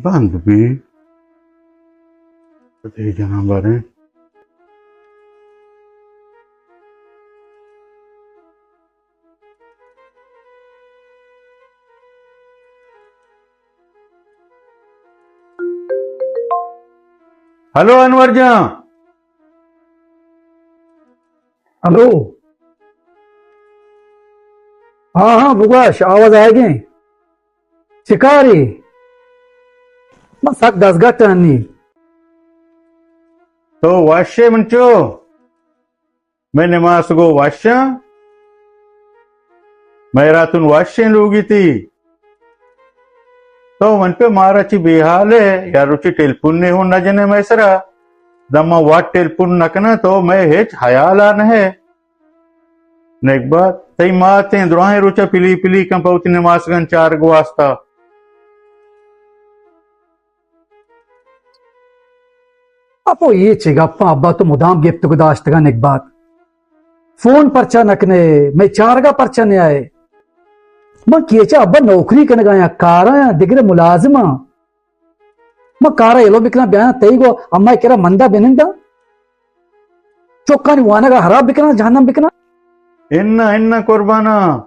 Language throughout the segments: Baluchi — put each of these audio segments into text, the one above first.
بند بی۔ تئی جنان باریں۔ ہلو انور جان۔ ہلو۔ ہاں ہاں، بگوش، آواز آئیگیں۔ چکاری؟ من سک دزگٹ ہنی۔ تو وشے منچو؟ مئے نماسگو وشاں؟ مئے راتون وشیں لوگی تی؟ تو من پہ مارا چی بے حال ہے، یا روچی ٹیلیفون نے ہوں نہ جنے مئے سرا۔ دما وات ٹیلیفون نہ کنا تو مئے ہچ حیال آ نہ ہے۔ نگبات، تئی ماتیں دراہیں روچا پلی پلی کن پہ وتی نماسگان چارگ واسطہ۔ اپو اے چے گپاں ابا تو مدام گپتگ و داشتگاں نگبات۔ فون پرچا نہ کنے، مئے چارگا پرچا نیائے؟ من کیچا ابا نوکری کنگا یا کارا یا دگرے ملازماں۔ من کارا ایلو بکناں بیاں تئی گو اما کرا مندا بننداں۔ چکانی وانگا حراب بکناں، جہنم بکناں۔ اناں، اناں قرباناں۔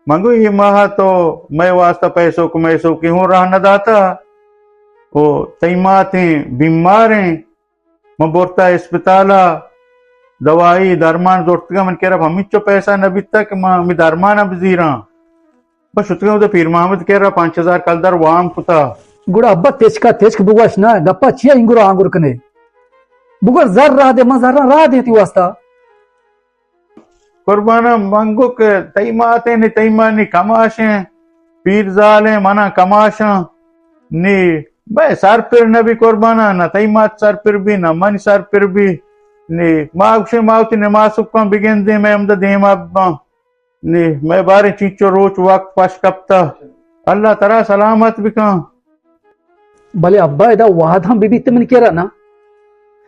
من گوں اے ماہ ءَ تو مئے واسطہ پیسوک میسوکے ہوں راہ نہ داتا۔ او تئی ماتیں بیماریں، من برتا اسپتال ءَ، دوائی درمان زرتگاں، من کرا ہمینچو پیسہ نہ بیتا کہ من ہمے درمان ءَ بزیراں۔ بس شتگاں اودا پیر محمد کرا پنچ ہزار کلدار وام کتا۔ گڑا ابا تچکا تچک بگوش نا، گپا چیا اینگر آنگر کنے؟ بگوش زر راہ دے، من زراں راہ دیں تئی واسطہ۔ قرباناں، من گوں کہ تئی ماتیں، نی تئی مات نی کماشیں، پیرزالیں، منا کماشاں، نی بئے سرپر نہ بی قرباناں، نہ تئی مات سرپر بی، نہ منی سرپر بی، نی ما گوشیں ما وتی نماسکاں بگندیں، مئے ہمدا دیما بباں، نی مئے باریں چینچو روچ وقت پش کپتا، اللہ ترا سلامت بکن۔ بلے ابا، ادا وہد ہم بہ بیت منی کرا نا۔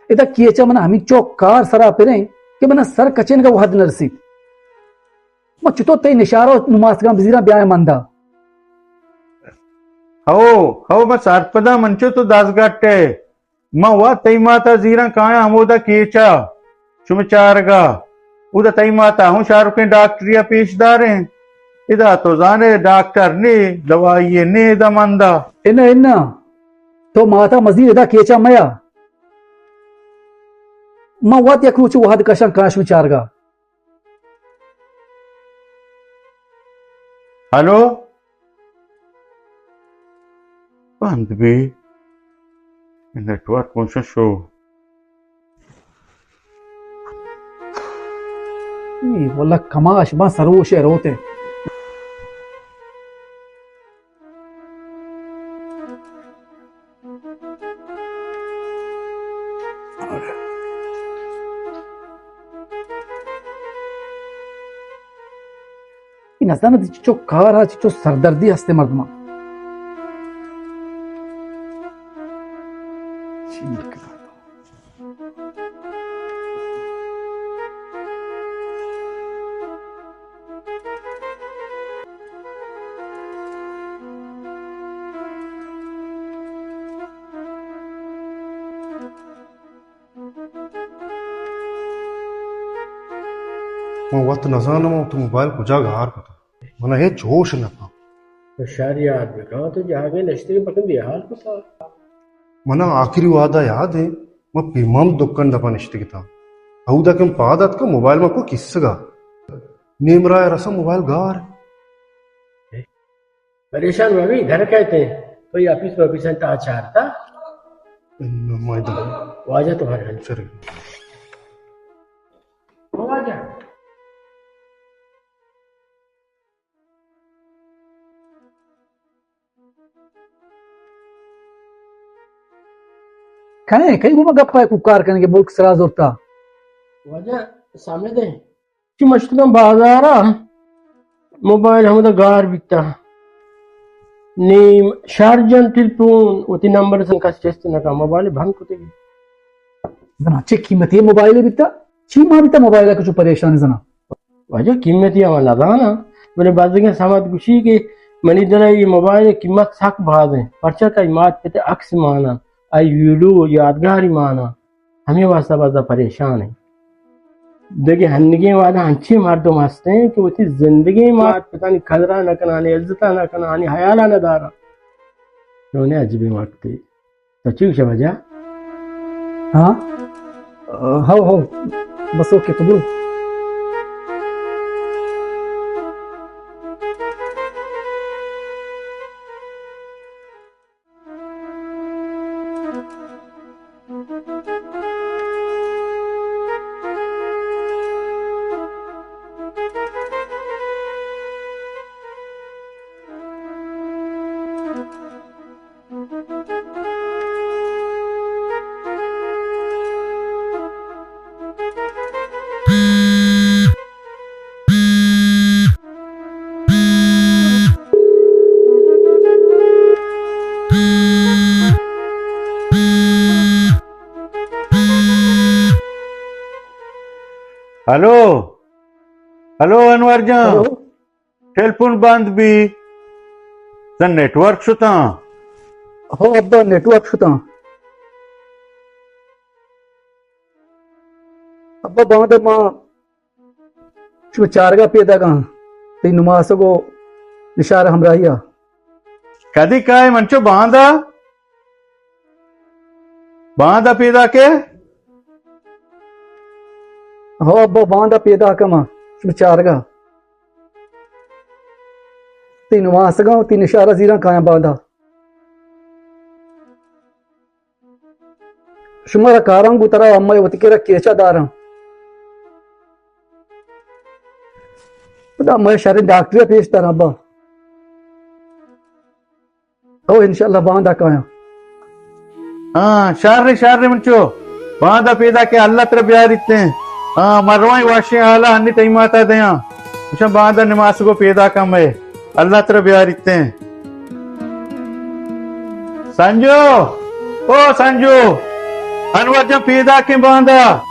ادا کیچا من ہمینچو کار سرا پریں کہ من سر کچینگا وہد نہ رسیت۔ من چطور تئی نشارہ و نماسگاں بزیراں بیایں مندا؟ ہو، ہو، من سرپداں، من چو تو دزگٹ ئے۔ من وت تئی ماتا زیراں کایاں ہمودا کیچا۔ شمے چارگا۔ اودا تئی ماتا ہوں شاروکیں ڈاکٹریا پیش داریں۔ ادا تو زانے ڈاکٹر نے، دوائی نے ادا مندا۔ انا، انا۔ تو ماتا مزیر ادا کیچا میا۔ من وت یک روچ وہد کشاں کاں شمے چارگا۔ ہلو؟ بند بی۔ نیٹورک گوشن شو۔ اے واللہ کماش باں سروش ءَ روت ءَ۔ اے نزانت چچو کار ءَ چچو سردردی ہست مردماں۔ چی بکناں؟ من وت نزانم من وتی موبائل کجا گار کتگ۔ من ءَ ہچ ہوش نہ پا۔ تو شر یاد بکن، تو جاگہے نشتگ بکن بے حال کتا۔ من ءَ آخری وہد ءَ یاد ایں، من پیمام دکان دپا نشتگ اتاں۔ اودا کہ من پاد اتکاں، موبائل من کو کیسگا۔ نیم راہ ءَ رساں، موبائل گار۔ پریشان مہ بی، گھر کئیت ایں۔ بھئی، آفیس، آفیس انت، آ چارتا۔ واجہ تو ہر۔ سر۔ واجہ۔ کئے، کئی گوما گپ ءَ کوکار کنگے، ملک سرا زرتا۔ واجہ سامنے دے۔ چی مشتگاں بازارا، موبائل ہمدا گار بیتا۔ نی شارج انت ٹیلیفون، وتی نمبر سن کس چست نہ کن، موبائل بند کتگی۔ زنا چے قیمتی موبائل بیتا؟ چی ما بیتا موبائل کچو پریشان زنا؟ واجہ قیمتی ہم نزاناں، بلے بزگیں سمت گوشی کہ منی دل ءَ اے موبائل ءِ قیمت سک باز انت، پرچا کہ آئی مات پت ءِ عکس مان انت، آئی ویڈیو یادگاری مان انت، ہمے واسطہ بزاں پریشان انت۔ دگہ ہنگیں وہدا انچیں مردم ہست انت کہ وتی زندگی مات پتانی قدر ءَ نہ کناں، آنی عزت ءَ نہ کناں، آنی حیال ءَ نہ داراں۔ چونیں عجیبیں وقتے۔ تو چی گوشے واجہ؟ ہاں؟ ہو، ہو۔ بس اوکے، تو برو۔ ہلو، ہلو انور جان۔ ہلو۔ ٹیلیفون بند بی، زن نیٹ ورک شتاں۔ ہو ابا، نیٹ ورک شتاں۔ ابا، باندا ما شمے چارگا پیداکاں، تئی نماسگ و نشار ہمراہیا۔ کدی کائے منچو باندا؟ باندا پیداکے؟ ہو ابا، باندا پیداکاں ما شمے چارگا۔ تئی نماسگاں و تئی نشارا زیراں کایاں باندا۔ شمارا کاراں گوں ترا امئے وتی کرا کیچا داراں۔ پدا مئے شریں ڈاکٹرے پیش داراں ابا۔ او انشاءاللہ باندا کایاں۔ ہاں، شر، شر منچو۔ باندا پیداکے، اللہ ترا بیاریتیں۔ ہاں، مروائیں واشیں حالا ہنی تئی ماتا دیاں۔ گوشاں باندا نماسگو پیداکاں مئے۔ اللہ ترا بیاریتیں۔ سنجو، او سنجو، انور جان پیداکیں باندا۔